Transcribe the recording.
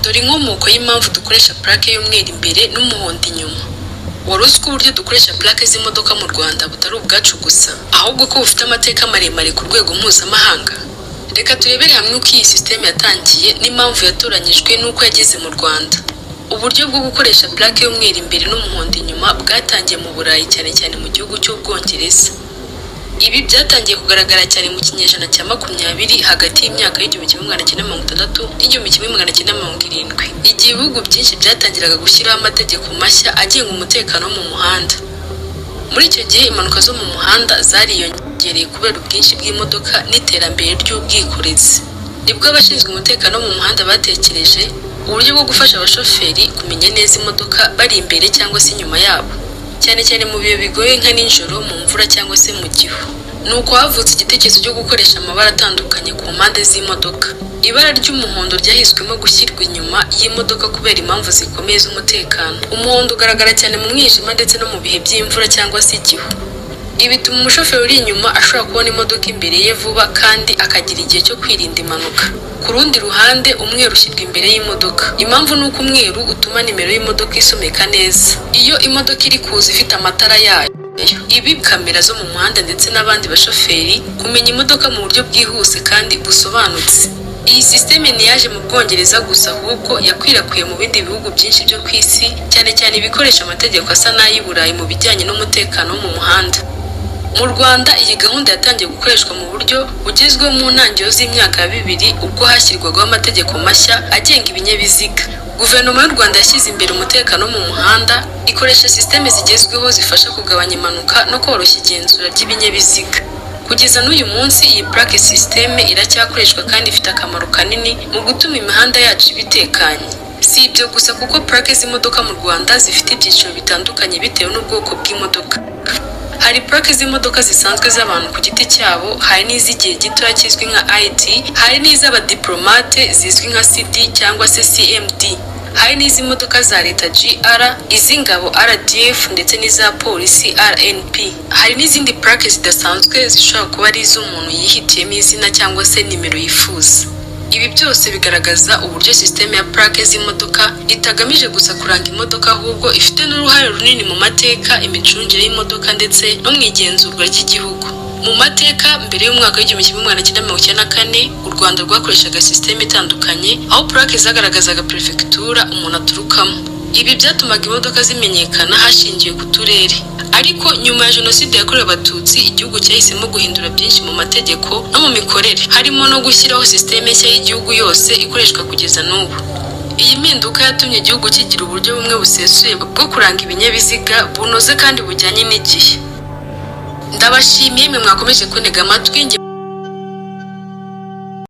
Dore inkomoko y'impamvu dukoresha plaque y'umweru imbere n'umuhondo inyuma. Wari uzi ko uburyo dukoresha plaque z'imodoka mu Rwanda butari ubwacu gusa, ahubwo ko bufite amateka maremare ku rwego mpuzamahanga? Reka turebere hamwe uko iyi sisiteme yatangiye n'impamvu yatoranyijwe n'uko yageze mu Rwanda. Uburyo bwo gukoresha plaque y'umweru imbere n'umuhondo inyuma bwatangiye mu Burayi, cyane cyane mu gihugu cy'Ubwongereza. Ibi byatangiye kugaragara cyane mu kinyejana cya 20, hagati y'imyaka y'1960 n'1970, igihe ibihugu byinshi byatangiraga gushyiraho amategeko mashya agenga umutekano wo mu muhanda. Muri icyo gihe, impanuka zo mu muhanda zariyongereye kubera ubwinshi bw'imodoka n'iterambere ry'ubwikorezi. Nibwo abashinzwe umutekano wo mu muhanda batekereje uburyo bwo gufasha abashoferi kumenya neza imodoka bari imbere cyangwa se inyuma yabo, cyane cyane mu bihe bigoye nka nijoro, mu mvura cyangwa se mu gihu. Ni uko havutse igitekerezo cyo gukoresha amabara atandukanye ku mpande z'imodoka. Ibara ry'umuhondo ryahiswemo gushyirwa inyuma y'imodoka kubera impamvu zikomeye z'umutekano. Umuhondo ugaragara cyane mu mwijima ndetse no mu bihe by'imvura cyangwa se igihu. Ibi bituma umushoferi uri inyuma ashobora kubona imodoka imbere ye vuba kandi akagira igihe cyo kwirinda impanuka. Ku rundi ruhande, umweru ushyirwa imbere y'imodoka. Impamvu ni uko umweru utuma nimero y'imodoka isomeka neza iyo imodoka iri kuza ifite amatara yayo. Ibi kamera zo mu muhanda ndetse n'abandi bashoferi kumenya imodoka mu buryo bwihuse kandi busobanutse. Iyi sisiteme ntiyaje mu Bwongereza gusa, ahubwo yakwirakwiye mu bindi bihugu byinshi byo ku isi, cyane cyane ibikoresha amategeko asa n'ay'i Burayi mu bijyanye n'umutekano wo mu muhanda. Mu Rwanda, iyi gahunda yatangiye gukoreshwa mu buryo bugezweho mu ntangiriro z'imyaka ya 2000, ubwo hashyirwagaho amategeko mashya agenga ibinyabiziga. Guverinoma y'u Rwanda yashyize imbere umutekano wo mu muhanda, ikoresha sisiteme zigezweho zifasha kugabanya impanuka no koroshya igenzura ry'ibinyabiziga. Kugeza n'uyu munsi, iyi plaque system iracyakoreshwa kandi ifite akamaro kanini mu gutuma imihanda yacu iba itekanye. Si ibyo gusa, kuko plaque z'imodoka mu Rwanda zifite ibyiciro bitandukanye bitewe n'ubwoko bw'imodoka. Hari plaque z'imodoka zisanzwe z'abantu ku giti cyabo, hari n'iz'igihe gitoya kizwi nka ID, hari n'iz'abadiplomate zizwi nka CD cyangwa se CMD, hari n'iz'imodoka za leta GR, iz'ingabo RDF ndetse n'iza polisi RNP. Hari n'izindi plaque zidasanzwe zishobora kuba ari iz'umuntu yihitiyemo izina cyangwa se nimero yifuza. Ibi byose bigaragaza uburyo sisiteme ya plaque z'imodoka itagamije gusa kuranga imodoka, ahubwo ifite n'uruhare runini mu mateka, imicungire y'imodoka ndetse no mu igenzurwa ry'igihugu. Mu mateka, mbere y'umwaka w'1994, u Rwanda rwakoreshaga sisiteme itandukanye, aho plaque zagaragazaga perefegitura umuntu aturukamo. Ibi byatumaga imodoka zimenyekana hashingiwe ku turere. Ariko nyuma ya Jenoside yakorewe Abatutsi, igihugu cyahisemo guhindura byinshi mu mategeko no mu mikorere, harimo no gushyiraho sisiteme nshya y'igihugu yose ikoreshwa kugeza n'ubu. Iyi mpinduka yatumye igihugu kigira uburyo bumwe busesuye bwo kuranga ibinyabiziga, bunoze kandi bujyanye n'igihe. Ndabashimiye mwe mwakomeje kuntega amatwi njye.